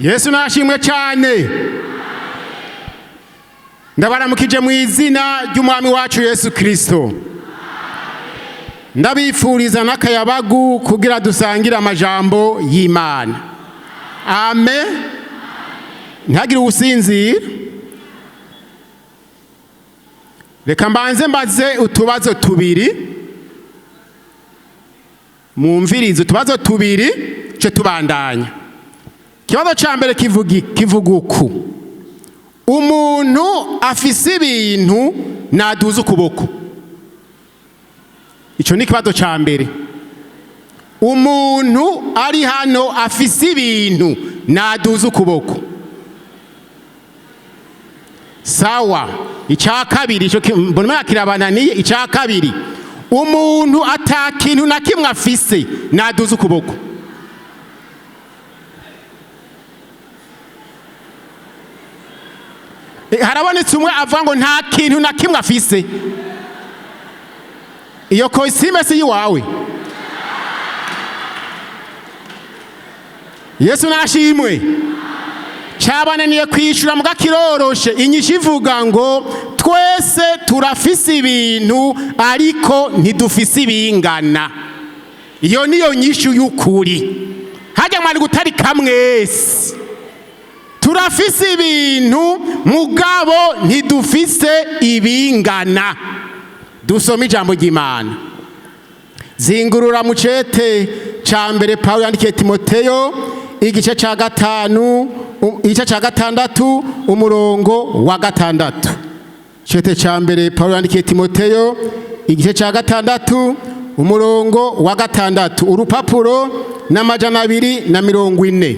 Yesu nashimwe cyane. Ndabaramukije mu izina ry'Umwami wacu Yesu Kristo. Ndabifuriza n'akayabagu kugira dusangire amajambo y'Imana. Amen. Ntihagire uwusinzira. Reka mbanze mbaze utubazo tubiri, mwumvirize utubazo tubiri ce tubandanya. Ikibazo cya mbere kivuga uku: umuntu afise ibintu naduze ukuboko. Icyo ni ikibazo cya mbere. Umuntu ari hano afise ibintu naduze ukuboko. Sawa. Icya kabiri, icyo mbona kirabananiye. Icya kabiri, umuntu ata kintu na kimwe afise naduze ukuboko. Harabonetse umwe avuga ngo nta kintu na kimwe afise. Iyo kositime si iwawe. Yesu nashimwe. Cyabananiye kwishyura muga kiroroshe. Inyishu ivuga ngo twese turafise ibintu ariko ntidufise ibingana. Iyo niyo nyishu y'ukuri. Hajya mwari gutarika mwese. Turafise ibintu mugabo ntidufise ibingana. Dusome ijambo ry'Imana. Zingurura mu cete ca mbere Pawulo yandikiye Timoteyo, igice ca gatanu, igice ca gatandatu, umurongo wa gatandatu. Cete ca mbere Pawulo yandikiye Timoteyo, igice ca gatandatu, umurongo wa gatandatu, urupapuro n'240.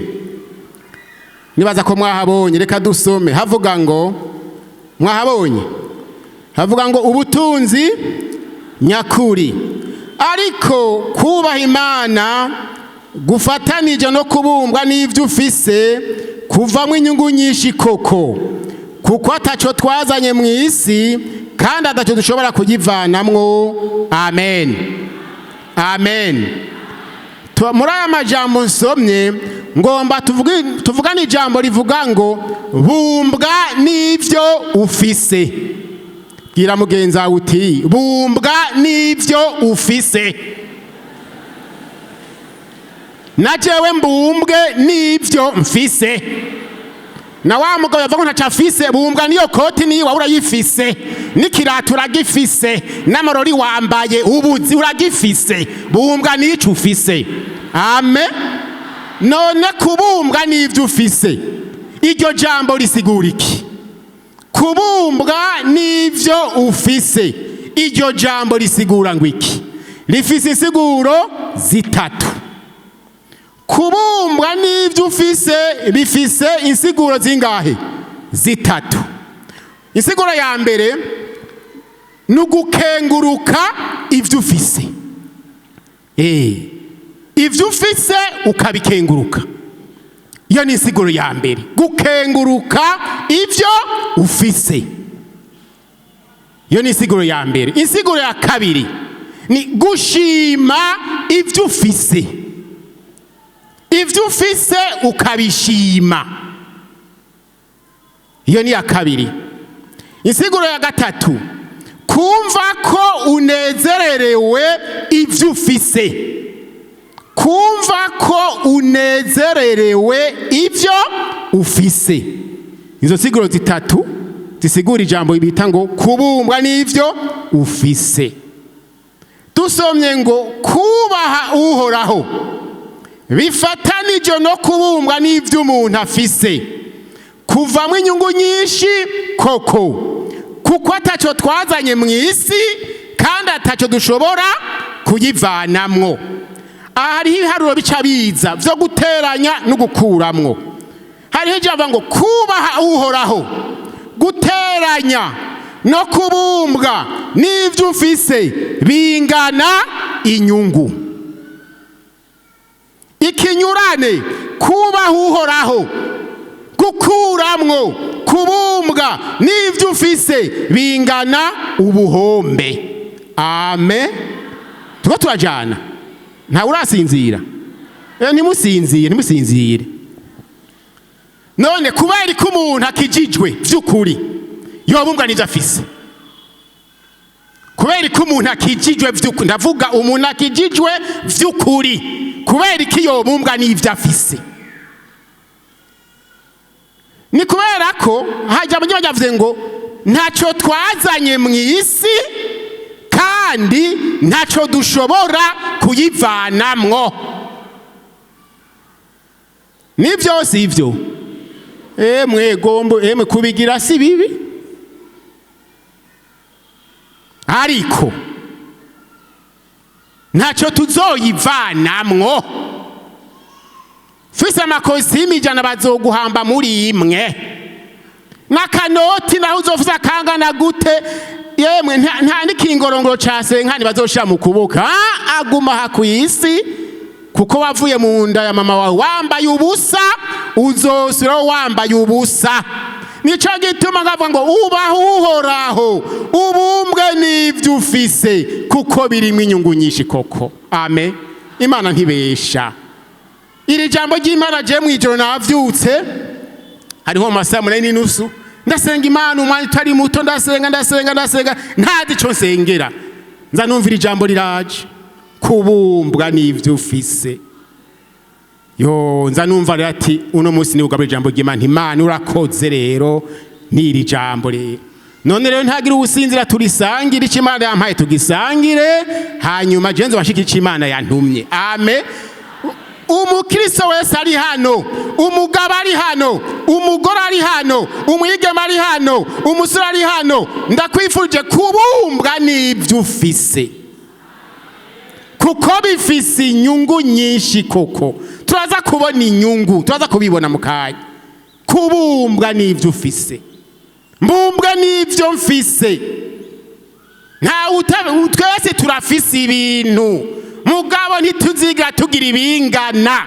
Nibaza ko mwahabonye, reka dusome. Havuga ngo, mwahabonye? Havuga ngo ubutunzi nyakuri, ariko kubaha Imana gufatanije no kubumbwa n'ibyo ufise kuvamwo inyungu nyinshi koko, kuko ataco twazanye mu isi kandi ataco dushobora kuyivanamwo. Amen, amen. Muri aya majambo nsomye, ngomba tuvugane ijambo rivuga ngo bumbwa n'ibyo ufise. Bwira mugenzi wawe uti bumbwa n'ibyo ufise. Na jewe mbumbwe n'ibyo mfise. Na wa mugabo yavuga ngo ntaco afise, bumbwa n'iyo koti niyo wawe urayifise, n'ikirato uragifise, n'amarori wambaye, ubuzi uragifise. Bumbwa n'ico ufise. Amen. None kubumbwa n'ibyo ufise, iryo jambo risigura iki? Kubumbwa n'ibyo ufise, iryo jambo risigura ngo iki? Rifise insiguro zitatu. Kubumbwa n'ibyo ufise bifise insiguro zingahe? Zitatu. Insiguro ya mbere ni ugukenguruka ibyo ufise. Ibyo ufise ukabikenguruka. Iyo ni insiguro ya mbere, gukenguruka ibyo ufise. Iyo ni insiguro ya mbere. Insiguro ya kabiri ni gushima ibyo ufise. Ibyo ufise ukabishima. Iyo ni iya kabiri. Insiguro ya gatatu, kumva ko unezererewe ibyo ufise. Kumva ko unezererewe ibyo ufise. Izo siguro zitatu zisigura ijambo bita ngo kubumbwa n'ibyo ufise. Dusomye ngo kubaha Uhoraho bifatanije no kubumbwa n'ibyo umuntu afise, kuvamwo inyungu nyinshi koko, kuko ataco twazanye mu isi kandi ataco dushobora kuyivanamwo. Aha hariho ibiharuro bica biza vyo guteranya no gukuramwo. Hariho ijambo ngo kubaha Uhoraho, guteranya no kubumbwa n'ibyo ufise bingana inyungu. Ikinyurane, kubaha Uhoraho, gukuramwo, kubumbwa n'ibyo ufise bingana ubuhombe. Amen. Tuko turajana, ntawe urasinzira. Ntimusinzire, ntimusinzire. None kubera ko umuntu akijijwe vy'ukuri yobumbwa n'ivyo afise? Kubera ko umuntu akijijwe vy'ukuri, ndavuga umuntu akijijwe vy'ukuri, kubera iki yobumbwa n'ivyo afise? Ni kubera ko hajya mu yavuze ngo ntacyo twazanye mu isi kandi ntacyo dushobora kuyivanamwo. Nibyo, si ibyo? Emwe gombo, emwe, kubigira si bibi, ariko ntacyo tuzoyivanamwo. Fise amakositimu 100, bazoguhamba muri imwe n'akanoti. Naho uzofise akangana gute, yemwe, nta n'ikingorongoro ca senkani bazoshira mu kuboko. Aguma aha kw'isi, kuko wavuye mu nda ya mama wawe wambaye ubusa, uzosubiraho wambaye ubusa. Nico gituma ngavuga ngo ubaho Uhoraho, ubumbwe n'ivyo ufise, kuko birimwo inyungu nyinshi koko. Amen. Imana ntibesha. Iri jambo ry'Imana, je mw'ijoro navyutse hariho mu masaha 8:30, ndasenga Imana umwanya utari muto, ndasenga, ndasenga, ndasenga, ntazi ico nsengera. Nza numvira ijambo riraje: kubumbwa n'ivyo ufise. Yo, nza numva rero ati uno munsi ni ugabura ijambo ry'Imana. Imana urakoze rero n'iri jambo rero. None rero ntagira ubusinzira, turisangire. Icyo Imana yampaye tugisangire, hanyuma je nzobashikira icyo Imana yantumye. Amen. Umukristo wese ari hano, umugabo ari hano, umugore ari hano, umwigeme ari hano, umusore ari hano, ndakwifuje kubumbwa n'ibyo ufise, kuko bifise inyungu nyinshi koko. Turaza kubona inyungu, turaza kubibona mu kanya. Kubumbwa n'ibyo ufise, mbumbwe n'ibyo mfise. Nta twese turafise ibintu, mugabo ntituziga tugira ibingana.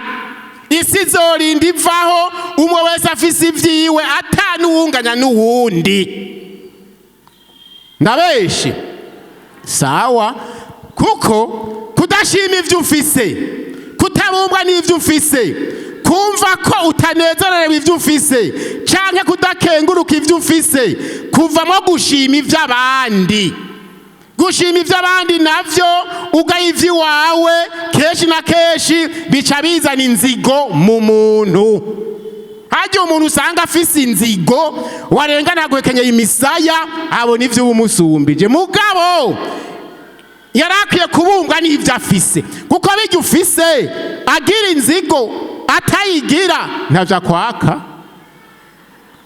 Isi izorinda ivaho, umwe wese afise ivyiwe, atanuwunganya n'uwundi. Ndabeshe? Sawa. Kuko kudashima ivyo ufise, kutabumbwa n'ivyo ufise, kumva ko utanezerewe ivyo ufise, canke kudakenguruka ivyo ufise, kuvamo gushima ivy'abandi. Gushima ivy'abandi navyo ugaye ivy'iwawe, kenshi na kenshi bica bizana inzigo mu muntu. Harya umuntu usanga afise inzigo, warengana guhekenyeye imisaya, abona ivyo ubumusumbije. Mugabo yari akwiye kubumbwa n'ivyo afise, kuko bijya ufise, agira inzigo atayigira, ntavyo akwaka.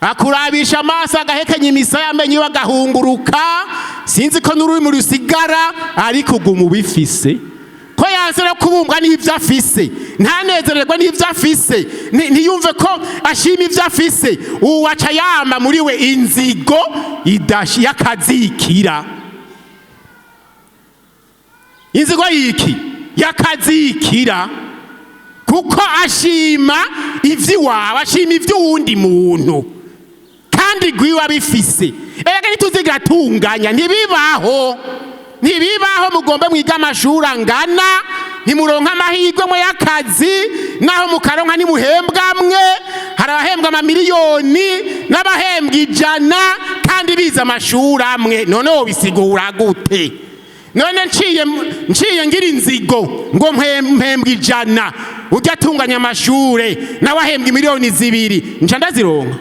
Akurabisha amaso, agahekenya imisaya, amenyo iwe agahunguruka, sinzi ko n'ururimi rusigara, ariko uguma ubifise. Ko yanse no kubumbwa n'ivyo afise, ntanezererwe n'ivyo afise, ntiyumve ko ashima ivyo afise, uwo aca yama muri we inzigo y'akazikira. Inzigo yiki? Yakazikira. Kuko ashima ivy'iwawe, ashima ivy'uwundi muntu, kandi gwiwe abifise. Erega ntituzigira tunganya, ntibibaho, ntibibaho. Mugombe mwiga amashuri angana, ntimuronka amahirwe mwe y'akazi. Naho mukaronka, ntimuhembwa mwe. Hari abahembwa amamiliyoni n'abahembwa 100 kandi bize amashuri amwe. None wobisigura gute? None nciye ngira inzigo ngo mpembwa 100, ujya atunganya amashure nawe ahembwa miliyoni 2, nca ndazironka?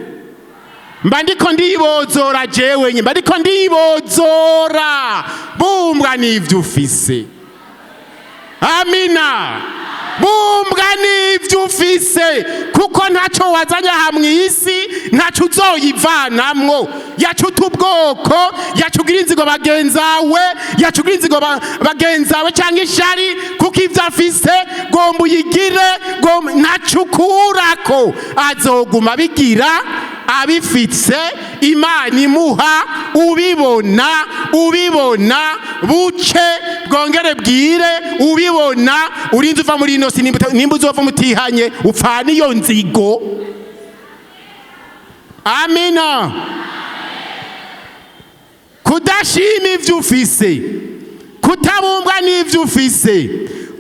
Mba ndiko ndibozora jewe nye, mba ndiko ndibozora. Bumbwa n'ivyo ufise. Amina. Bumbwa n'ivyo ufise, kuko ntaco wazanye aha mw'isi, ntaco uzoyivanamwo. Yacuta ubwoko, yacugira inzigo bagenzawe, yacugira inzigo bagenzawe canke ishari, kuko ivyo afise gomba uyigire, gomba ntaco ukurako. Azoguma bigira abifise, Imana imuha, ubibona, ubibona buce bwongere bwire, ubibona urinze uva muri ino si. Nimba uzova mutihanye, upfana iyo nzigo. Amina. Kudashima ivyo ufise, kutabumbwa n'ivyo ufise,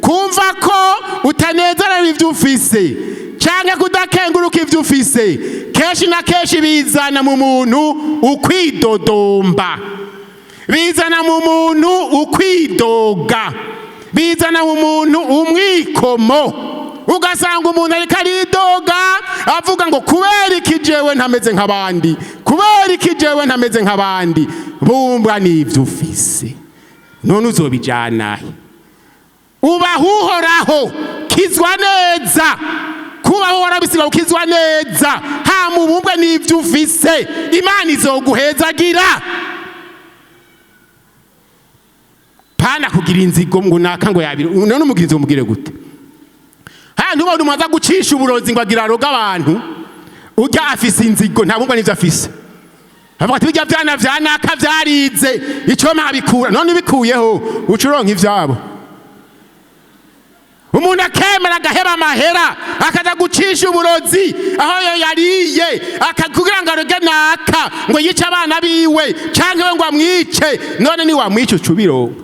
kumva ko utanezerewe ivyo ufise. Canke kudakenguruka ivyo ufise kenshi na kenshi bizana mu muntu ukwidodomba, bizana mu muntu ukwidoga, bizana mu muntu umwikomo. Ugasanga umuntu ariko aridoga, avuga ngo: "Kubera iki jewe ntameze nk'abandi? Kubera iki jewe ntameze nk'abandi?" Bumbwa n'ivyo ufise. None uzobijanahe? Ubaho Uhoraho, kizwa neza. Kubaho Uhoraho bisiga ukizwa neza, hama ubumbwe n'ivyo ufise, Imana izoguhezagira. Pana kugira inzigo ngo naka ngo yabiri. None umugirizi umugire gute? Haya, ntubone umuntu aza gucisha uburozi ngo agira aroga abantu. Urya afise inzigo, ntabumbwa n'ivyo afise. Avuga ati: "Bijya vyana vya naka vyarize, ico mpabikura." None ubikuyeho uca uronka ivyabo. Umuntu akemera agaheba amahera, akaza gucisha uburozi aho yo yariye, kugira ngo aroge naka, ngo yice abana biwe canke we ngo amwice. None ni wamwica, uca ubironka.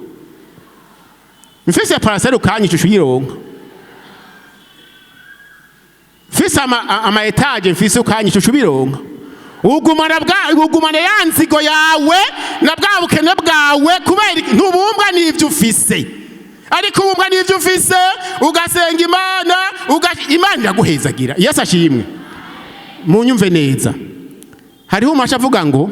Mfise parcelle ukanyica, uca uyironka. Mfise ama étages mfise, ukanyica, uca ubironka. Ugumana ya nzigo yawe na bwa bukene bwawe. Kubera iki? Ntubumbwa n'ivyo ufise. Ariko ubumbwa n'ivyo ufise, ugasenga Imana, Imana iraguhezagira. Yesu ashimwe. Munyumve neza, hariho umasha avuga ngo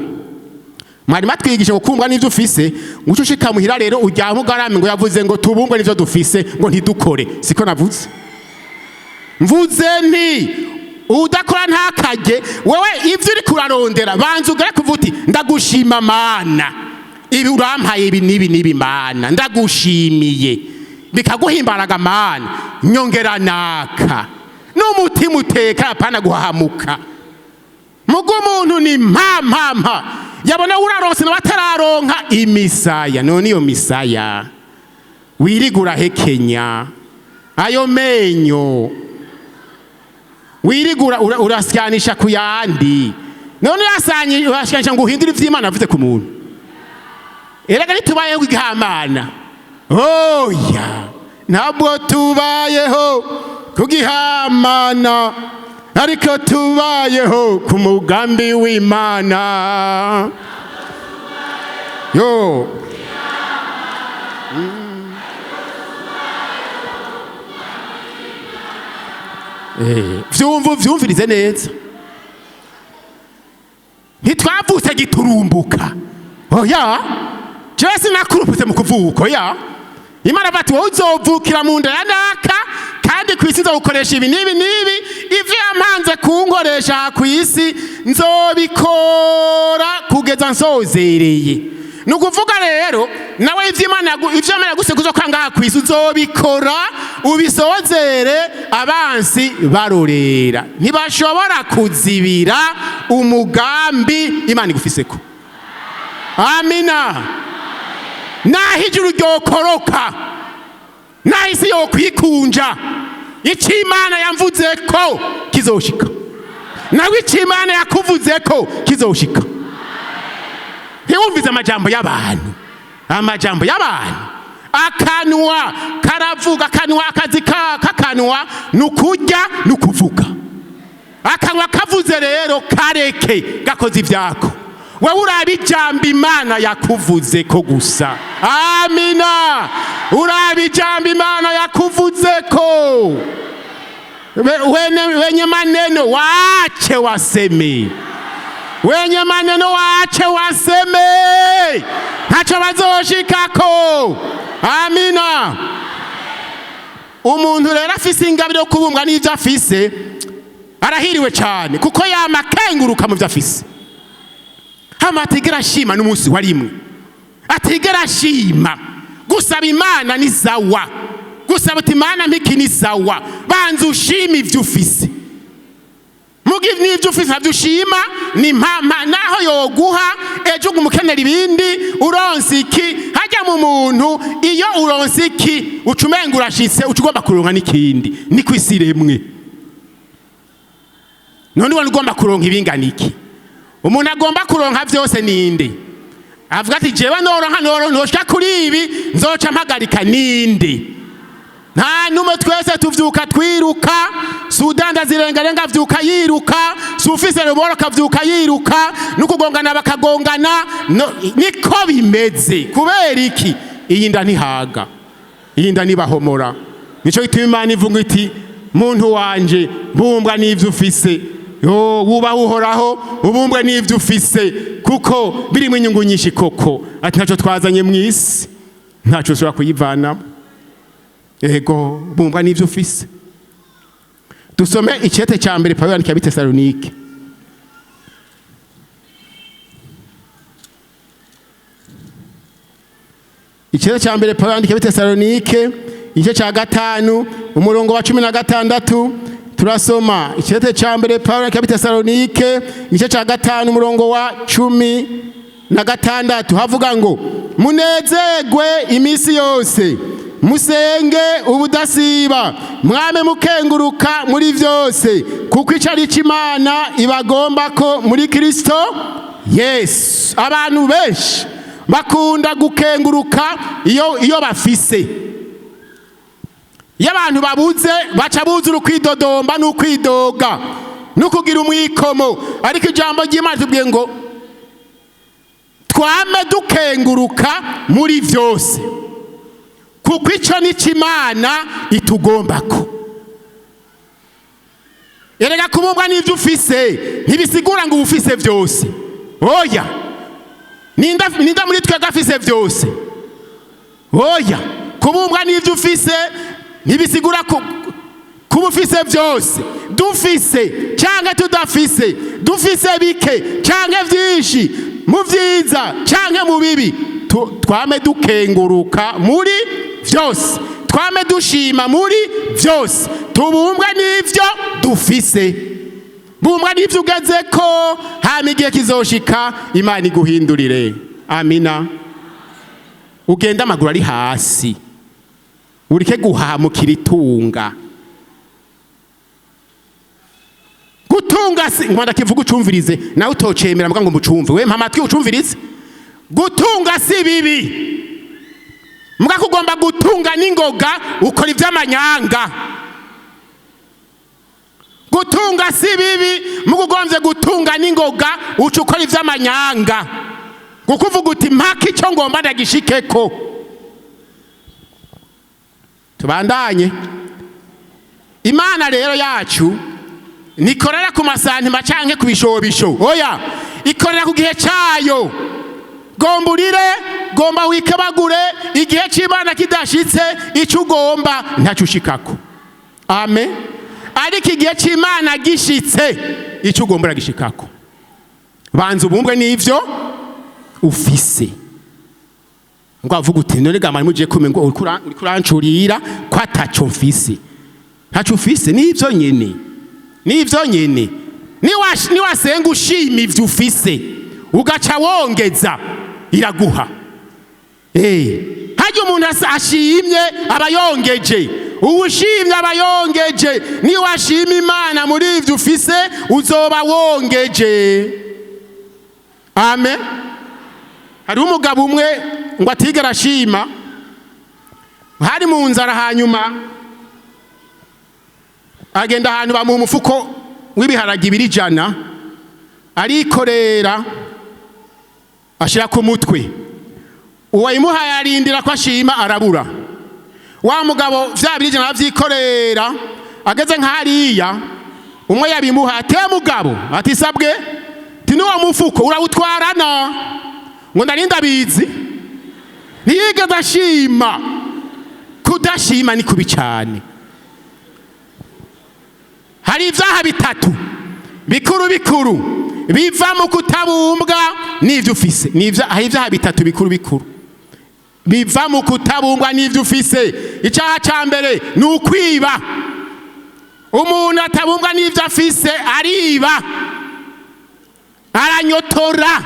mwarimu atwigisha gukundwa n'ivyo ufise, ngo uce ushika muhira rero uryame ugarame, ngo yavuze ngo tubumbwe n'ivyo dufise, ngo ntidukore. Siko navuze. Mvuze nti udakora ntakarye. Wewe ivyo uri kurarondera, banza ugere kuvuga uti: "Ndagushima Mana, ibi urampaye, ibi n'ibi n'ibi, Mana ndagushimiye." Bikaguhimbaraga: "Mana, nyongera naka." N'umutima uteka, apana guhahamuka. Mugo umuntu ni mpa mpa mpa, yabona uraronse nawe atararonka imisaya. None iyo misaya wirigura hekenya, ayo menyo wirigura urasyanisha ku yandi, none urasyanisha ngo uhindure ivy'Imana avuze ku muntu? Erega ntitubayeho igihamana. Oya, ntabwo tubayeho ku gihamana, ariko tubayeho ku mugambi w'Imana yo. Vyumva, vyumvirize neza. Ntitwavutse giturumbuka, oya. Jewe sinakuruputse mu kuvuka, oya. Imana bati: "Wowe uzovukira mu nda ya naka, kandi ku isi nzogukoresha ibi n'ibi n'ibi." Ivyo yampanze kunkoresha ku isi nzobikora kugeza nsozereye. Ni ukuvuga rero nawe ivyo Imana yaguse kuzokora ngaha ku isi, uzobikora ubisozere abansi barorera. Ntibashobora kuzibira umugambi Imana igufiseko. Amina. Naho ijuru ryokoroka, naho isi yokwikunja, icyo Imana yamvuze ko kizoshika, nawe icyo Imana yakuvuze ko kizoshika. Ntiwumvize amajambo y'abantu. Amajambo y'abantu, akanwa karavuga. Akanwa, akazi k'akanwa ni ukurya, ni ukuvuga. Akanwa kavuze rero, kareke gakoze ivyako. Wewe uraba ijambo Imana yakuvuze ko gusa. Amina. Uraba ijambo Imana yakuvuze ko. Wenye maneno waache waseme, wenye maneno waache waseme, ntaco bazoshikako. Amina. Umuntu rero afise ingabire yo kubumbwa n'ivyo afise arahiriwe cyane, kuko yama akenguruka mu vyo afise, hama atigera ashima n'umunsi wa rimwe atigera ashima. Gusaba Imana ni sawa, gusaba uti: "Imana mpiki", ni sawa. Banza ushima ivyo ufise. Muga n'ivyo ufise navyo ushima, ni mpampa naho yoguha ejo ngo umukenera ibindi. Uronse iki hajya mu muntu? Iyo uronse iki, uca umenga urashitse, uca ugomba kuronka n'ikindi. Ni ku isi remwe. None ubona ugomba kuronka ibingana iki? Umuntu agomba kuronka vyose ninde? Avuga ati: "Jewe noronka, noshika kuri ibi, nzoca mpagarika", ninde? Nta numwe, twese tuvyuka twiruka. Si udandaza irengarenga avyuka yiruka, si ufise ruboro akavyuka yiruka, n'ukugongana bakagongana. No, niko bimeze. Kubera iki? Iyi nda ntihaga, iyi nda ntibahomora. Nico gituma Imana ivuga iti: "Muntu wanje, bumbwa n'ivyo ufise." Yo, wubaha Uhoraho, ubumbwe n'ivyo ufise, kuko birimo inyungu nyinshi koko. Ati: "Ntaco twazanye mw'isi, ntaco ushobora kuyivanamo." Ego, bumbwa n'ivyo ufise. Dusome icete cya mbere Pawulo yandikiye ab'i. Icete cya mbere Pawulo yandikiye ab'i, igice cya 5, umurongo wa 16. Turasoma icete cya mbere Pawulo yandikiye ab'i, igice cya 5, umurongo wa 16. Havuga ngo: "Munezerwe iminsi yose, musenge ubudasiba, mwame mukenguruka muri byose, kuko icyo ari Imana ibagomba ko muri Kristo Yesu." Abantu benshi bakunda gukenguruka iyo bafise. Iyo abantu babuze, baca buzura ukwidodomba n'ukwidoga no kugira umwikomo. Ariko ijambo ry'Imana tubwiye ngo twame dukenguruka muri byose, kuko icyo ni Imana itugombako. Erega kubumbwa n'ibyo ufise ntibisigura ngo uba ufise byose. Oya, ninda muri twebwe afise byose? Oya, kubumbwa n'ibyo ufise ntibisigura kuba ufise byose. Dufise cyangwa tudafise, dufise bike cyangwa byinshi, mu byiza cyangwa mu bibi, twame dukenguruka muri byose, twame dushima muri byose, tubumbwe n'ibyo dufise. Bumbwa n'ibyo ugeze ko, hama igihe kizoshika Imana iguhindurire. Amina. Ugenda amaguru ari hasi, ureke guhamukira itunga. Gutunga si ngo ndakivuga ucumvirize, nawe utocemera mbwa ngo mucumve. We mpa amatwi ucumvirize. Gutunga si bibi, mbwa kugomba gutunga n'ingoga ukora iby'amanyanga. Gutunga si bibi, mugugombye gutunga n'ingoga uca ukora iby'amanyanga, kuko uvuga uti: "Mpaka icyo ngomba ndagishikeko." Tubandanye. Imana rero yacu ntikorera ku masantima canke ku bishobisho. Oya, ikorera ku gihe cyayo. Gomba urire, gomba wikebagure, igihe cy'Imana kidashitse, icyo ugomba ntacyo ushikako. Amen. Ariko igihe cy'Imana gishitse, icyo ugomba uragishikako. Banza ubumbwe n'ivyo ufise. Ngo avuga uti: "None gamara muje kume ngo uriko urancurira ko ataco mfise." Ntaco ufise, n'ivyo nyene, n'ivyo nyene. Niwasenga ushima ivyo ufise, ugaca wongeza, iraguha. Harya umuntu ashimye aba yongeje, uwushimye aba yongeje. Niwashima Imana muri ivyo ufise, uzoba wongeje. Amen. Hariho umugabo umwe ngo atigera ashima. Hari mu nzara, hanyuma agenda ahantu bamuha umufuko w'ibiharage 100, arikorera ashyira ku mutwe. Uwayimuhaye arindira ko ashima, arabura. Wa mugabo vya 100 aravyikorera, ageze nk'hariya umwe yabimuha, ati: "Mugabo," ati: "Sabwe," ti: "N'uwo mufuko urawutwarana?" Ngo: "Nari ndabizi." Ntiyigeze ashima. Kudashima ni kubi cyane. Hari ibyaha bitatu bikuru bikuru biva mu kutabumbwa n'ibyo ufise. Hari ibyaha bitatu bikuru bikuru biva mu kutabumbwa n'ibyo ufise. Icyaha cya mbere ni ukwiba. Umuntu atabumbwa n'ibyo afise ariba, aranyotora.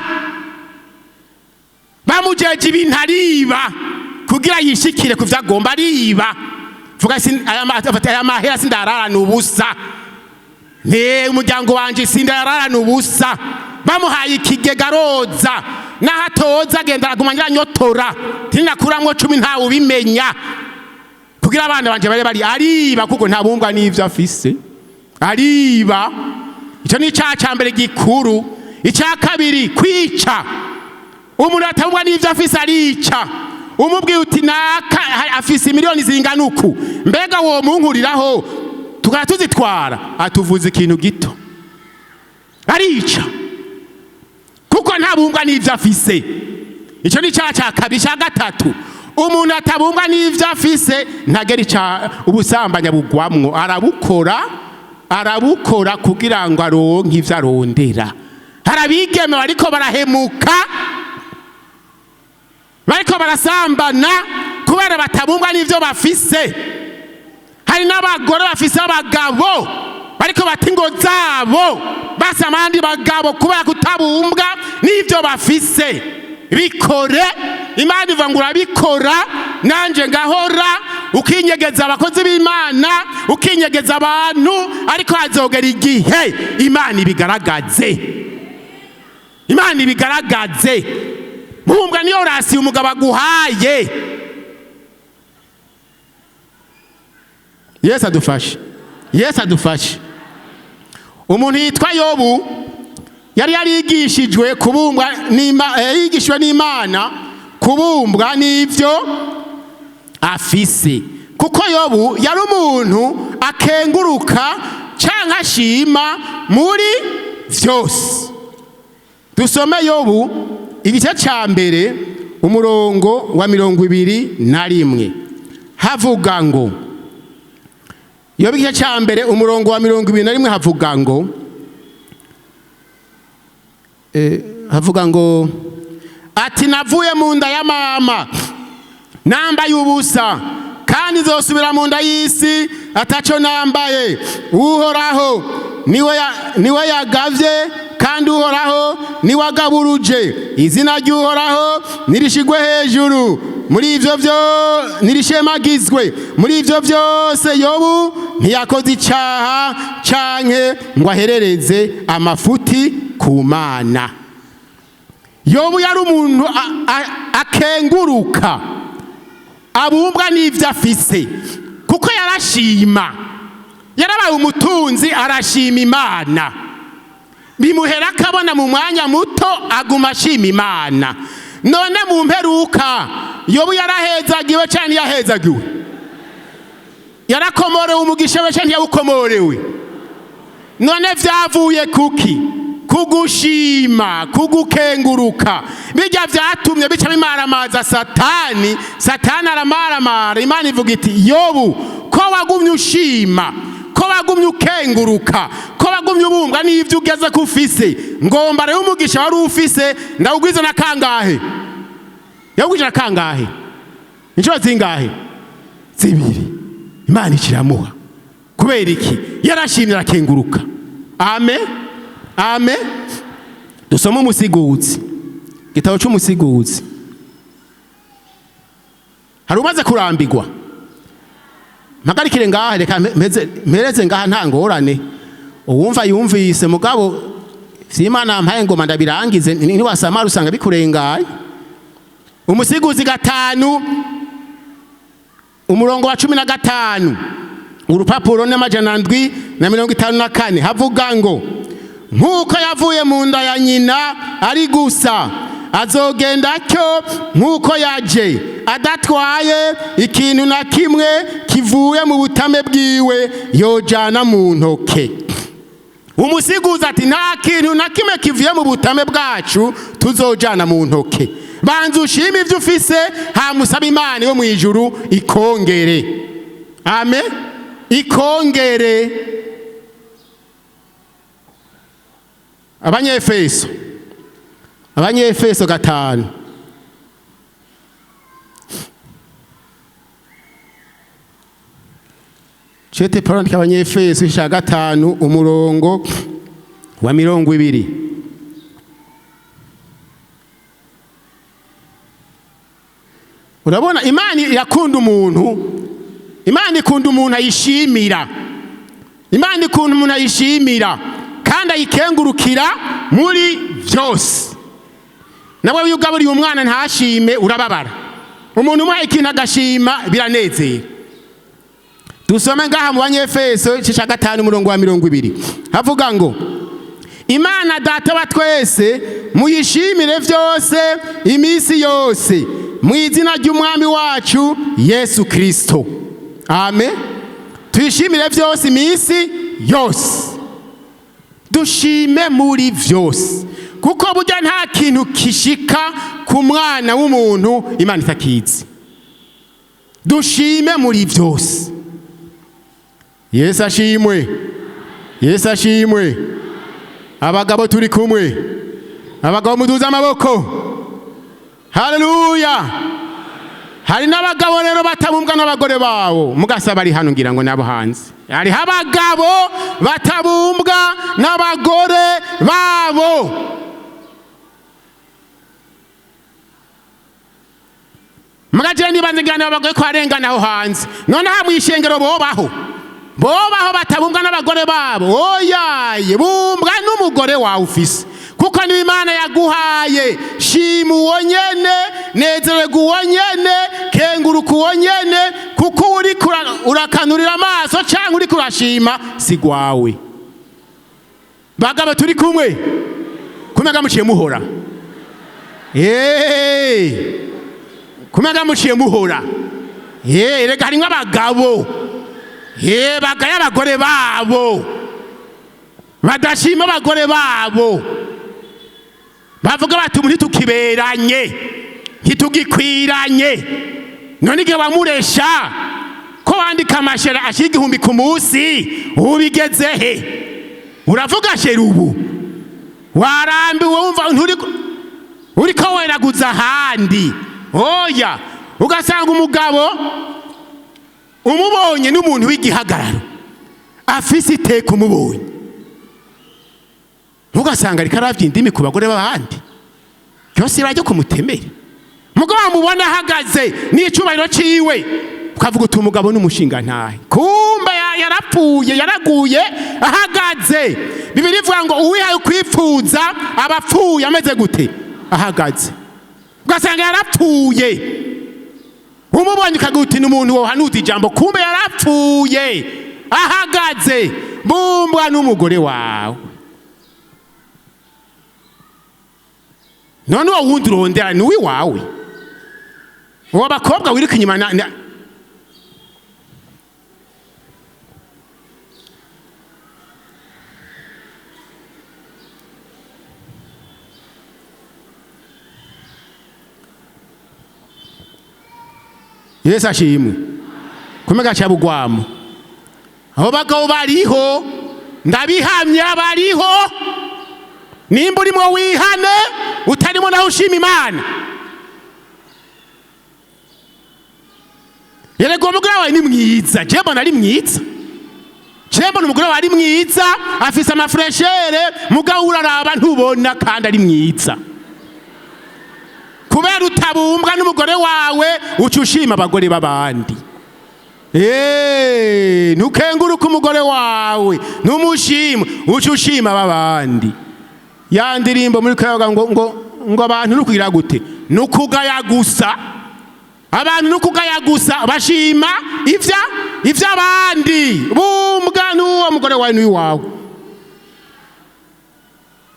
Bamujeje ibintu ariba kugira yishikire ku vyo agomba, ariba. Vuga: "Aya mahera sindararana ubusa, ne umuryango wanje sindararana ubusa." Bamuhaye ikigega aroza, naho atoza agenda aguma nyotora, tinakuramwo 10 ntawe ubimenya. Kugira abana banje bare bari ariba, kuko ntabumbwa n'ivyo afise, ariba. Icyo ni icyaha cya mbere gikuru. Icya kabiri, kwica. Umuntu atabumbwa n'ivyo afise arica. Umubwiye uti naka afise miliyoni zingana uku, mbega wo munkuriraho tukaba tuzitwara, atuvuza ikintu gito, arica, kuko ntabumbwa n'ivyo afise. Icyo ni icyaha cya kabiri. Icya gatatu, umuntu atabumbwa n'ivyo afise ntagera ica ubusambanya bugwamwo, arabukora, arabukora kugira ngo aronke ivyo arondera. Hari abigeme bariko barahemuka, bariko barasambana kubera batabumbwa n'ivyo bafise. Hari n'abagore bafise abagabo bariko bata ingo zabo, basama abandi bagabo kubera kutabumbwa n'ivyo bafise. Bikore, Imana ivuga ngo urabikora nanje ngahora, ukinyegeza abakozi b'Imana, ukinyegeza abantu, ariko hazogera igihe Imana ibigaragaze, Imana ibigaragaze. Bumbwa niyo ration umugabo aguhaye. Yesu adufashe, Yesu adufashe. Umuntu yitwa Yobu yari yarigishijwe kubumbwa yigishijwe n'Imana kubumbwa n'ivyo afise, kuko Yobu yari umuntu akenguruka canke ashima muri vyose. Dusome Yobu igice ca mbere, umurongo wa 21, havuga ngo, Yobu igice ca mbere, umurongo wa 21, havuga ngo ati: "Navuye mu nda ya mama nambaye ubusa, kandi nzosubira mu nda y'isi ataco nambaye. Uhoraho niwe yagavye, kandi Uhoraho niwe agaburuje. Izina ry'Uhoraho nirishigwe hejuru muri ivyo vyo, nirishemagizwe muri ivyo vyose." Yobu ntiyakoze icaha canke ngo aherereze amafuti ku Mana. Yobu yari umuntu akenguruka, abumbwa n'ivyo afise, kuko yarashima. Yarabaye umutunzi, arashima Imana, bimuhera akabona mu mwanya muto, aguma ashima Imana. None mu mperuka Yobu yarahezagiwe cyane, yahezagiwe, yarakomorewe umugisha we cyane, ntiyawukomorewe? None vyavuye kuki? Kugushima, kugukenguruka. Bijya vyatumye bica bimaramaza Satani. Satani aramaramara. Imana ivuga iti: "Yobu, ko wagumye ushima, ko wagumye ukenguruka, ko wagumye ubumbwa n'ivyo ugeze ko ufise, ngomba rero umugisha wari ufise ndawugwiza na kangahe?" Yawugwije na kangahe? Inshuro zingahe? Zibiri. Imana ikiramuha. Kubera iki? Yarashimye, arakenguruka. Amen, amen. Dusome Umusiguzi, igitabo c'Umusiguzi. Hari umaze kurambigwa? Mpagarikire ngaha, reka mpereze ngaha, nta ngorane. Uwumva yumvise, mugabo vy'Imana mpaye ngoma ndabirangize, niwasamara usanga bikurengaye. Umusiguzi 5, umurongo wa 15, urupapuro n'754, havuga ngo: "Nk'uko yavuye mu nda ya nyina ari gusa, azogenda atyo nk'uko yaje, adatwaye ikintu na kimwe kivuye mu butame bwiwe yojana mu ntoke." Umusiguzi ati: "Nta kintu na kimwe kivuye mu butame bwacu tuzojana mu ntoke. Banza ushime ibyo ufise, hamusaba Imana yo mu ijuru ikongere." Amen, ikongere. Abanyefeso, Abanyefeso 5. Cete Paulo andika Abanyefeso ica 5, umurongo wa 20. Urabona, Imana irakunda umuntu, Imana ikunda umuntu ayishimira, Imana ikunda umuntu ayishimira kandi ayikengurukira muri byose. Nawe iyo ugaburiye umwana ntashime, urababara. Umuntu umuhaye ikintu agashima, biranezera. Dusome ngaha mu Banyefeso igice cya 5, umurongo wa 20, havuga ngo: "Imana Data wa twese muyishimire byose iminsi yose mu izina ry'Umwami wacu Yesu Kristo." Amen. Tuyishimire byose iminsi yose, dushime muri byose, kuko burya nta kintu kishika ku mwana w'umuntu Imana itakizi. Dushime muri byose. Yesu ashimwe, Yesu ashimwe. Abagabo turi kumwe? Abagabo muduze amaboko. Haleluya! Hari n'abagabo rero batabumbwa n'abagore babo. Mugasa bari hano, ngira ngo nabo hanze. Hariho abagabo batabumbwa n'abagore babo. Mugajire nibanze ngira n'abagore ko arengana aho hanze. None aha mw'ishengero bobaho batabumbwa n'abagore babo? Oyaye, bumbwa n'umugore wawe ufise, kuko niba Imana yaguhaye, shima uwo nyene, nezererwa uwo nyene, kenguruka uwo nyene, kuko uri urakanurira amaso cyangwa uri kurashima si gwawe. Bagabo turi kumwe? Kumega muciye muhora. Kumega muciye muhora. Rega harimwo abagabo bagaya abagore babo, badashima abagore babo, bavuga bati: "Ubu ntitukiberanye, ntitugikwiranye." None igihe wamuresha ko wandika amashera ashyira 1000 ku munsi, ubu bigeze he? Uravuga chéri, ubu warambiwe, wumva nturi uriko weraguza ahandi. Oya, ugasanga umugabo umubonye n'umuntu w'igihagararo, afise iteka, umubonye ntugasanga ariko aravya indimi ku bagore b'abandi, byose ryo kumutemere. Mugabo wamubona ahagaze n'icubahiro ciwe, ukavuga uti: "Umugabo n'umushinga ntahe." Kumbe yarapfuye, yaraguye ahagaze. Bibiri ivuga ngo uwihaye kwipfuza aba apfuye ameze gute? Ahagaze. Ugasanga yarapfuye, umubonye ukagira uti: "Ni umuntu wohanuza ijambo." Kumbe yarapfuye ahagaze. Bumbwa n'umugore wawe. None uwo wundi urondera ni uwiwawe? Uwo bakobwa wiruka inyuma na. Yesu ashimwe. Kumega cya bugwamo, abo bagabo bariho, ndabihamya, bariho. Nimba urimo wihane, utarimo naho ushima Imana. Erega umugore wawe ni mwiza, je mbona ari mwiza, je mbona umugore wawe ari mwiza, afise amafraîcheur, mugabo uraraba ntubona kandi ari mwiza. Kubera utabumbwa n'umugore wawe, uca ushima abagore b'abandi. Ntukenguruke umugore wawe, ntumushima, uca ushima b'abandi. Ya ndirimbo muri kayaga ngo abantu nukugira gute? Nukugaya gusa. Abantu nukugaya gusa, bashima ivya ivy'abandi. Bumbwa n'uwo mugore wawe n'uwawe.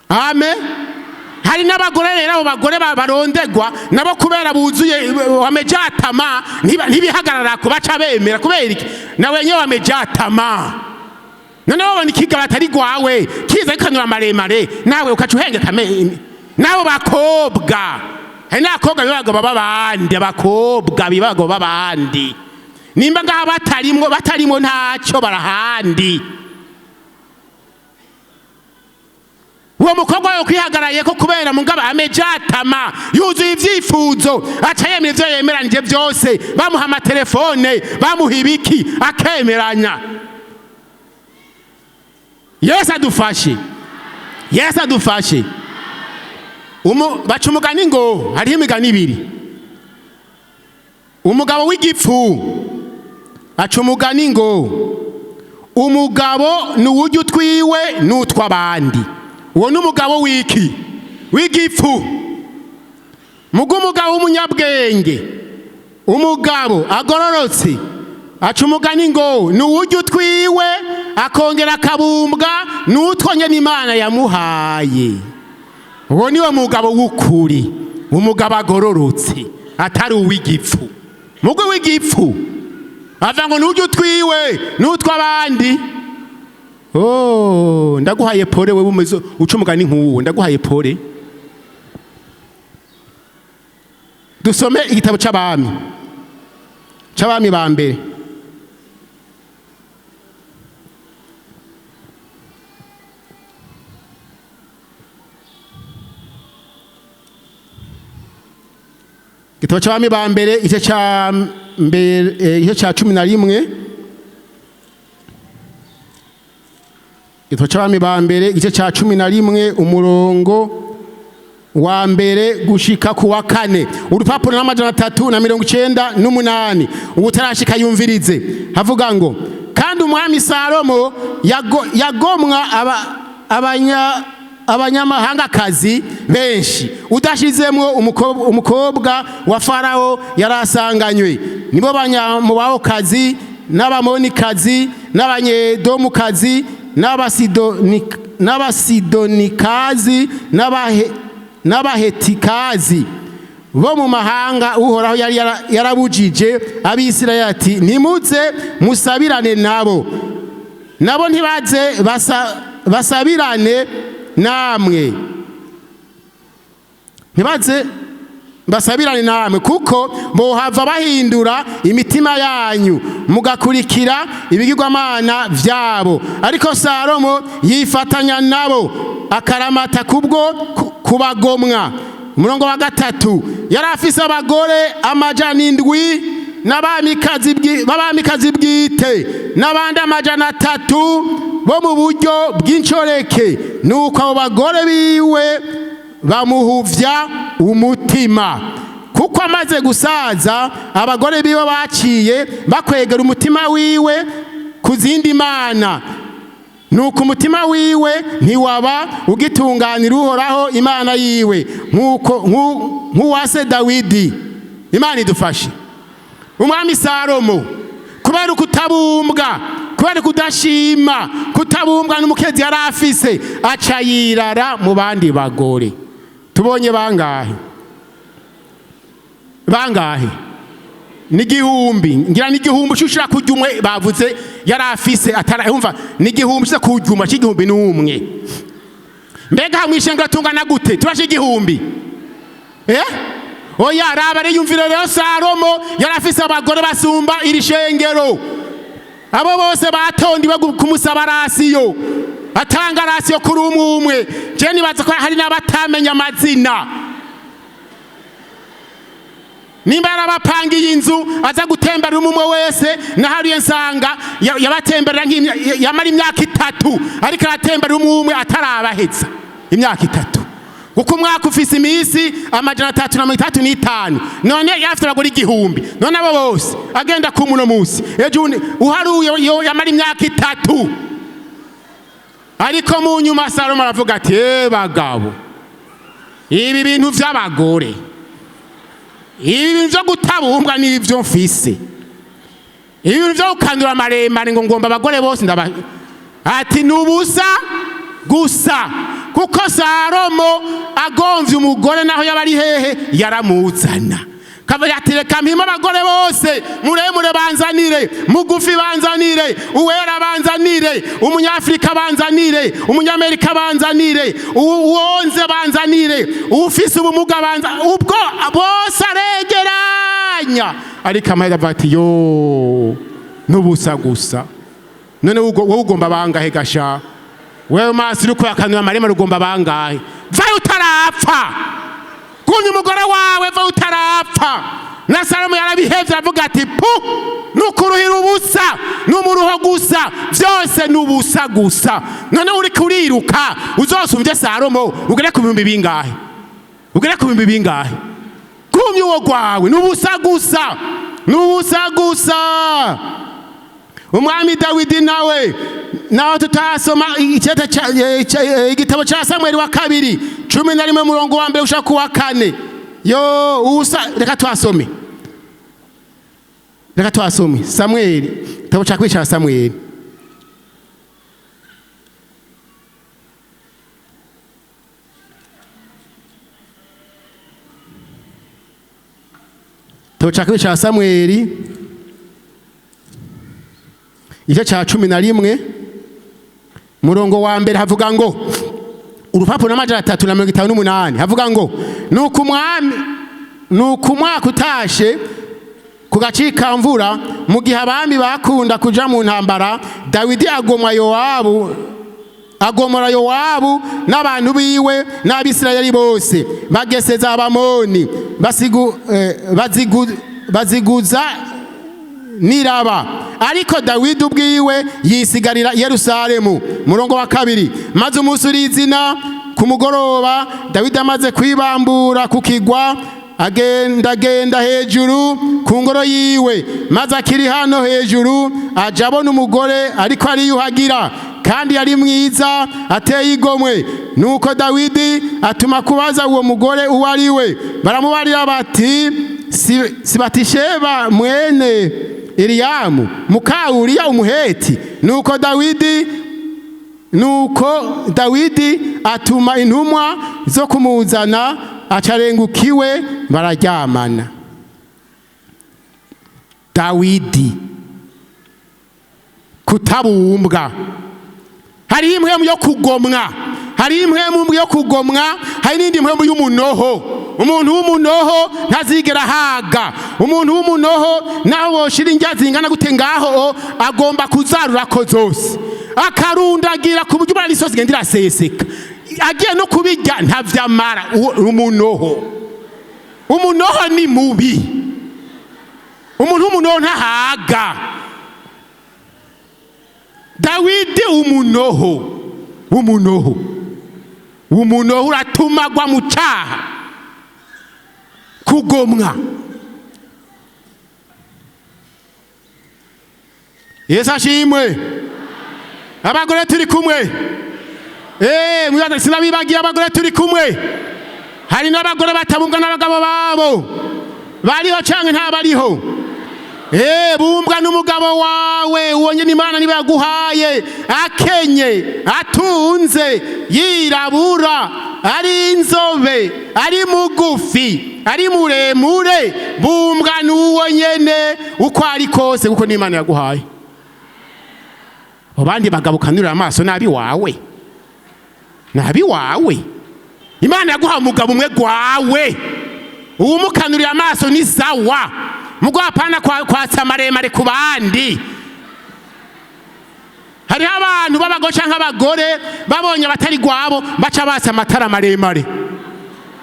Amen. Hari n'abagore rero, abo bagore barondegwa nabo kubera buzuye wamejatama, ntibihagarara ku baca bemera. Kubera iki? Nawe nyewe wamejatama. None wabona ikigabo atari gwawe kiza gikanura maremare, nawe ukaca uhengeka. N'abo bakobwa, hari n'abakobwa b'abagabo b'abandi, abakobwa b'abagabo b'abandi. Nimba ngaha batarimwo, batarimwo ntacyo, barahandi. Uwo mukobwa wawe kwihagaraye ko kubera mugabo amejatama, yuzuye ibyifuzo, aca yemera ivyo yemeranije byose. Bamuha amatelefone, bamuha ibiki, akemeranya. Yesu adufashe, Yesu adufashe. Baca umugani ngo hariho imigani ibiri. Umugabo w'igipfu aca umugani ngo umugabo ni uwurya utwiwe n'utw'abandi. Uwo ni umugabo w'iki? W'igipfu. Muga umugabo w'umunyabwenge, umugabo agororotse, Aca umugani ngo ni uwurya utwiwe akongera akabumbwa n'utwo nyene Imana yamuhaye. Uwo niwe mugabo w'ukuri, umugabo agororotse, atari uw'igipfu. Mugwi w'igipfu ava ngo nurya utwiwe n'utw'abandi. Oh, ndaguhaye pole wewe umeze uca umugani nk'uwo, ndaguhaye pole. Dusome igitabo c'abami ba mbere. Igitabo c'abami ba mbere, igice ca mbere, igice ca 11. Igitabo c'abami ba mbere, igice ca 11, umurongo wa mbere gushika ku wa kane, urupapuro n'398. Ubutarashika yumvirize. Havuga ngo: kandi umwami Salomo yagomwa abanyamahangakazi benshi, udashizemwo umukobwa wa Farawo yarasanganywe, nibo banyamubahokazi n'Abamonikazi n'Abanyedomukazi n'Abasidonikazi n'Abahetikazi bo mu mahanga Uhoraho yari yarabujije Abisirayeli ati: ntimuze musabirane nabo, nabo ntibaze basabirane namwe, ntibaze basabirane namwe, kuko bohava bahindura imitima yanyu mugakurikira ibigirwamana vyabo. Ariko Salomo yifatanya nabo akaramata kubwo kubagomwa. Umurongo wa gatatu: yari afise abagore 700 n'abamikazi bwite n'abandi 300 bo mu buryo bw'incoreke. Nuko abo bagore biwe bamuhuvya umutima, kuko amaze gusaza abagore biwe baciye bakwegera umutima wiwe ku zindi mana. Nuko umutima wiwe ntiwaba ugitunganira Uhoraho Imana yiwe nk'uwase Dawidi. Imana idufashe. Umwami Salomo, kubera kutabumbwa, kubera kudashima, kutabumbwa n'umukezi yari afise, aca yirara mu bandi bagore. Tubonye bangahe? Bangahe? Ni igihumbi, ngira ni igihumbi ushira kurya umwe bavuze yari afise atara, umva, ni igihumbi ushira kurya umwe c'igihumbi n'umwe. Mbega hamwe ishenga tungana gute? Turashe 1000. Oya, raba riyumvire rero, Salomo yari afise abagore basumba iri shengero. Abo bose batondiwe kumusaba rasiyo, atanga rasiyo kuri umwe umwe. Je nibaza ko hari n'abatamenya amazina. Nimba yarabapangiye inzu aza gutembera umwe umwe wese, nahariye nsanga yabatemberera yamara imyaka 3 ariko aratembera umwe umwe atarabaheza imyaka 3, kuko umwaka ufise iminsi 335. None yarafite abagore 1000, none abo bose agenda ku muno munsi ejo uharuye yamara imyaka 3. Ariko mu nyuma Salomo aravuga ati: bagabo, ibi bintu vy'abagore, ibi bintu vyo gutabumbwa n'ivyo mfise, ibi bintu vyo gukandura maremare ngo ngomba abagore bose ndaba, ati nubusa gusa. Kuko Salomo agomvye umugore naho yaba ari hehe yaramuzana. Kavuga ati: reka mpime abagore bose, muremure banzanire, mugufi banzanire, uwera banzanire, umunyafrika banzanire, umunyamerika banzanire, uwonze banzanire, ufise ubumuga banza, ubwo bose aregeranya. Ariko amahera avuga ati: yo n'ubusa gusa. None wowe ugomba bangahe gasha? Wewe maso uriko yakanura amaremare ugomba bangahe? Vayo utarapfa, gumya umugore wawe, vayo utarapfa. Na Salomo yarabihevye aravuga ati: pu, nukuruhira ubusa, n'umuruho gusa, vyose n'ubusa gusa. None uriko uriruka uzosumvye Salomo ugere ku bihumbi bingahe? Ugere ku bihumbi bingahe? Gumya uwo gwawe, n'ubusa gusa, n'ubusa gusa. Umwami Dawidi nawe, naho tutasoma igitabo ca Samweli wa kabiri 11 murongo wa mbere ushaka kuwa kane, yo usa, reka twasome. Reka twasome Samweli, igitabo cya kabiri cya Samweli. Igitabo cya kabiri cya Samweli, igice cya 11, murongo wa mbere, havuga ngo, urupapuro n'358, havuga ngo: "Nuko umwami, nuko umwaka utashe, ku gacikamvura, mu gihe abami bakunda kuja mu ntambara, Dawidi agomwa Yowabu, agomora Yowabu n'abantu biwe n'Abisirayeli bose, bageseza Abamoni, baziguza niraba. Ariko Dawidi ubwiwe yisigarira i Yerusalemu." Murongo wa kabiri: "Maze umunsi urizina ku mugoroba, Dawidi amaze kwibambura ku kigwa, agendagenda hejuru ku ngoro yiwe. Maze akiri hano hejuru, aja abona umugore ariko ariyuhagira, kandi yari mwiza ateye igomwe. Nuko Dawidi atuma kubaza uwo mugore uwo ari we. Baramubarira bati: Si Batisheba mwene Eliyamu, muka Uriya Umuheti. Nuko Dawidi atuma intumwa zo kumuzana, acarengukiwe, bararyamana." Dawidi kutabumbwa. Hari impwemu yo kugomwa, hari impwemu yo kugomwa, hari n'indi mpwemu y'umunoho. Umuntu w'umunoho ntazigera ahaga. Umuntu w'umunoho, naho woshira indya zingana gute ngaho, agomba kuzarurako zose, akarundagira ku buryo ubona n'isosi igenda iraseseka. Agiye no kubirya ntavyamara. Umunoho, umunoho ni mubi. Umuntu w'umunoho ntahaga. Dawidi, umunoho, umunoho, umunoho uratuma agwa mu cyaha, kugomwa. Yesu ashimwe. Abagore turi kumwe? Mwibaza sinabibagiye. Abagore turi kumwe? Hari n'abagore batabumbwa n'abagabo babo. Bariho canke ntabariho? Bumbwa n'umugabo wawe. Uwo nyene Imana niba yaguhaye, akenye, atunze, yirabura, ari inzobe, ari mugufi, ari muremure, bumbwa n'uwo nyene uko ari kose, kuko n'Imana yaguhaye. Abandi bagabo kanurira amaso nabi wawe, nabi wawe. Imana yaguhaye umugabo umwe gwawe, uwumukanurira amaso ni sawa, mugo hapana kwatsa maremare ku bandi. Hariho abantu b'abagore canke abagore babonye abatari gwabo baca batsa amatara maremare.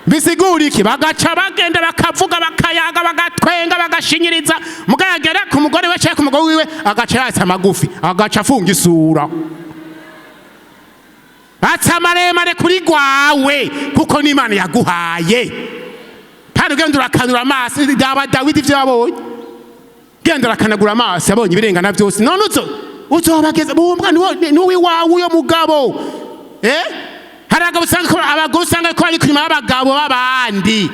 Bisigura iki? Bagaca bagenda, bakavuga, bakayaga, bagatwenga, bagashinyiriza. Mugayagera ku mugore we canke ku mugabo wiwe, agaca yatsa amagufi, agaca afunga isura. Atsa maremare kuri gwawe, kuko n'Imana yaguhaye. Kandi ugenda urakanura amaso. Daba Dawidi ivyo yabonye, genda urakanagura amaso, yabonye ibirengana byose. None uzo uzobageza bumbwa n'uwiwawe uyo mugabo. Hari abagabo usanga abagore usanga ko bari kunyuma y'abagabo b'abandi.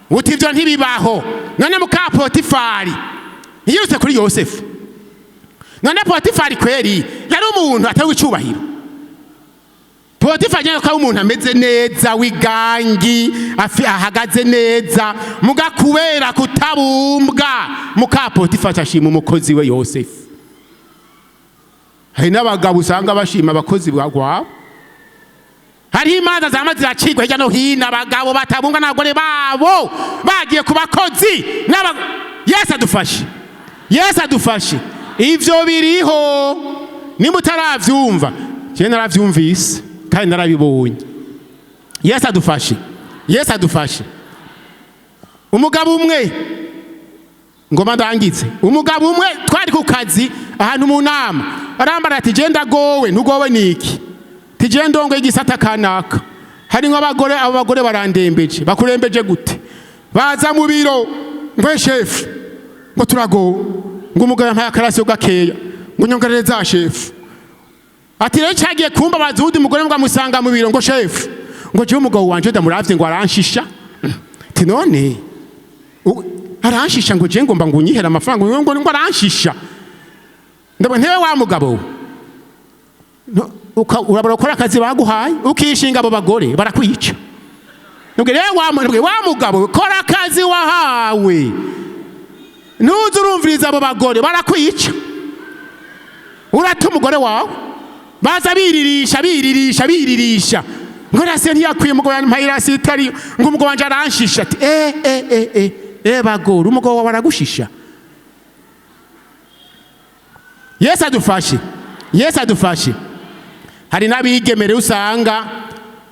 Uti ibyo ntibibaho. None muka Potifari ntiyirutse kuri Yosefu? None Potifari kweri yari umuntu atari w'icubahiro? Potifari ko ari umuntu ameze neza, w'igangi, ahagaze neza, muga kubera kutabumbwa, muka Potifari ashima umukozi we Yosefu. Hari n'abagabo usanga bashima abakozi bagwabo. Hariho imanza zama ziracigwa hirya no hino, abagabo batabunga n'abagore babo bagiye ku bakozi. Yesu adufashe, Yesu adufashe. Ivyo biriho. Nimba utaravyumva, jewe naravyumvise kandi narabibonye. Yesu adufashe, Yesu adufashe. Umugabo umwe, ngoma ndangize, umugabo umwe twari ku kazi ahantu mu nama, arambara ati: "Je ndagowe." "Ntugowe niki?" "Tije ndongo igisata kanaka, harimwo abagore, abo bagore barandembeje." "Bakurembeje gute?" "Baza mu biro ngo shefu, ngo turagowe, ngo umugabo yampaye akarasiyo gakeya, ngo nyongerere za shefu." Ati rero cyagiye kumbabaza, uwundi mugore ngo amusanga mu biro, ngo shefu, ngo jewe umugabo wanje ndamuravye, ngo aranshisha. Ati none Aranshisha ngo je ngomba ngo unyihere amafaranga, ngo aranshisha. Ndabona ntewe wa mugabo we. No, urabura gukora akazi baguhaye, ukishinga abo bagore barakwica. Nubwo rero wa mugabo we, kora akazi wahawe, ntuze urumviriza abo bagore barakwica. Urata umugore wawe, baza biririsha biririsha biririsha ngo rasiyo ntiyakwiye, umugabo yampaye irasiyo itari, ngo umugabo wanje aranshisha. Ati eh eh eh eh eh, bagore, umugabo wawe aragushisha. Yesu adufashe, Yesu adufashe. Hari n'abigemere usanga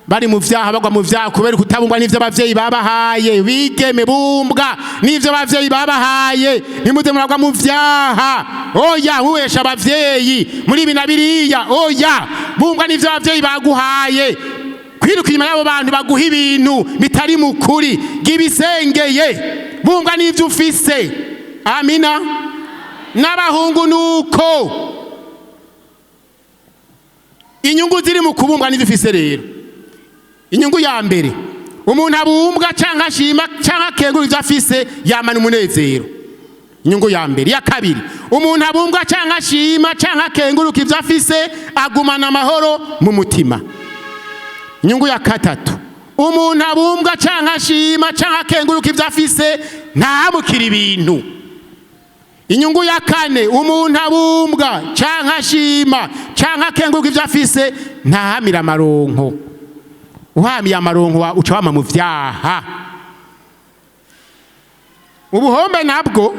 bari mu vyaha, bagwa mu vyaha kubera kutabumbwa n'ivyo abavyeyi babahaye. Bigeme, bumbwa n'ivyo abavyeyi babahaye, ntimuze muragwa mu vyaha. Oya, mubesha abavyeyi muri ibi na biriya. Oya, bumbwa n'ivyo abavyeyi baguhaye. Kwiruka inyuma y'abo bantu baguha ibintu bitari mu kuri bw'ibisengeye, bumbwa n'ivyo ufise. Amina. N'abahungu nuko inyungu ziri mu kubumbwa n'ivyo ufise. Rero inyungu ya mbere, umuntu abumbwa canke ashima canke akengura ivyo afise yamana umunezero. Inyungu ya mbere. Ya kabiri, umuntu abumbwa canke ashima canke akenguruka ivyo afise agumana amahoro mu mutima. Inyungu ya gatatu, umuntu abumbwa canke ashima canke akenguruka ivyo afise ntahamukira ibintu. Inyungu ya kane, umuntu abumbwa canke ashima canke akenguruka ivyo afise ntahamira amaronko. Uhamiye amaronko uca wama mu vyaha. Ubuhombe nabwo,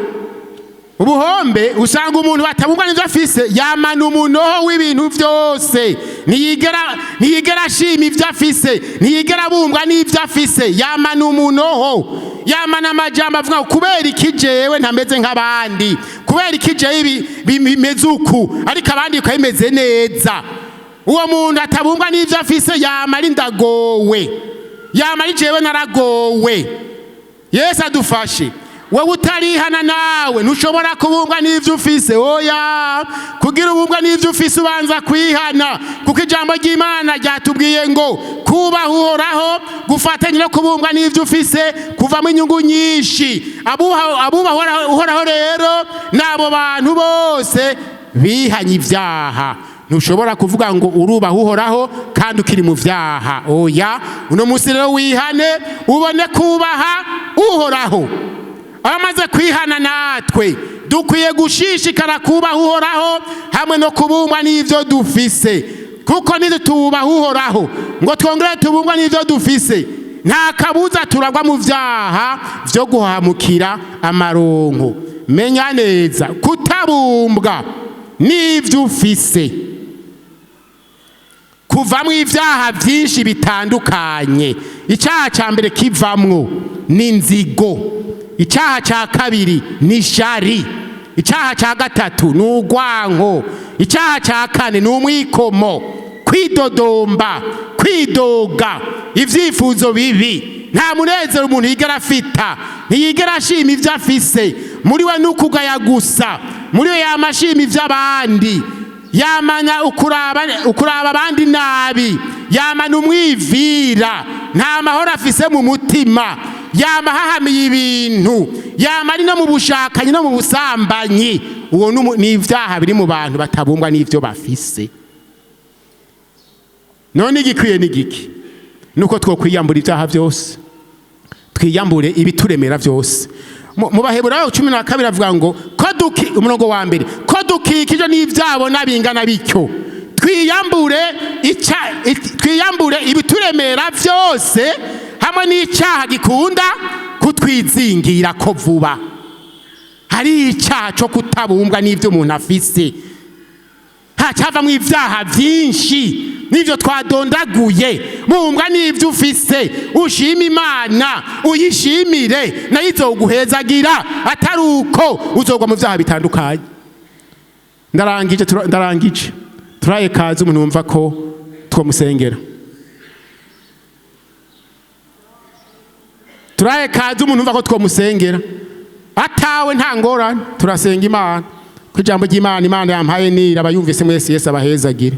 ubuhombe usanga umuntu batabungwa n'ivyo afise yamana umunoho w'ibintu vyose, ntiyigera ashima ivyo afise, ntiyigera abumbwa n'ivyo afise, yamana umunoho, yamana amajambo avuga ngo kubera iki jewe ntameze nk'abandi, kubera iki jewe bimeze uku ariko abandi bikaba bimeze neza. Uwo muntu atabumbwa n'ivyo afise yama ari ndagowe, yama ari jewe naragowe. Yesu adufashe. Wowe utarihana nawe ntushobora kubumbwa n'ivyo ufise. Oya, kugira ubumbwa n'ivyo ufise ubanza kwihana, kuko ijambo ry'Imana ryatubwiye ngo kubaha Uhoraho gufatanya no kubumbwa n'ivyo ufise kuvamo inyungu nyinshi. Abubaha Uhoraho rero n'abo bantu bose bihanye ivyaha. Ntushobora kuvuga ngo urubaha Uhoraho kandi ukiri mu vyaha. Oya, uno munsi rero wihane ubone kubaha Uhoraho. Abamaze kwihana natwe dukwiye gushishikara kubaha Uhoraho hamwe no kubumbwa n'ivyo dufise, kuko nitutubaha Uhoraho ngo twongere tubumbwa n'ivyo dufise, nta kabuza turagwa mu vyaha vyo guhamukira amaronko. Menya neza, kutabumbwa n'ivyo ufise kuvamwo ivyaha vyinshi bitandukanye. Icaha ca mbere kivamwo ni inzigo, icaha ca kabiri ni shari, icaha ca gatatu ni urwanko, icaha ca kane ni umwikomo, kwidodomba, kwidoga, ivyifuzo bibi. Nta munezero umuntu yigera afita, ntiyigera ashima ivyo afise. Muri we n'ukugaya gusa, muri we yama ashima ivy'abandi, yamana ukuraba abandi nabi, yamana umwivira, nta mahoro afise mu mutima, yama ahahamiye ibintu, yama ari no mu bushakanyi no mu busambanyi. Uwo ni ivyaha biri mu bantu batabumbwa n'ivyo bafise. None igikwiye ni giki? Nuko twokwiyambura ivyaha vyose, twiyambure ibituremera vyose. Mu Baheburayo 12 avuga ngo ko duki, umurongo wa mbere, ko dukikije n'ivyabona bingana bityo, twiyambure ibituremera vyose hamwe n'icaha gikunda kutwizingira ko vuba. Hari icaha co kutabumbwa n'ivyo umuntu afise, hacavamwo ivyaha vyinshi n'ivyo twadondaguye. Bumbwa n'ivyo ufise, ushima Imana, uyishimire, nayo izoguhezagira, atari uko uzogwa mu vyaha bitandukanye. Ndarangije, ndarangije. Turaye kaze umuntu wumva ko twomusengera. Turaye kaze umuntu wumva ko twomusengera. Atawe nta ngorane, turasenga Imana. Ko ijambo ry'Imana Imana yampaye nira abayumvise mwese, Yesu abahezagire.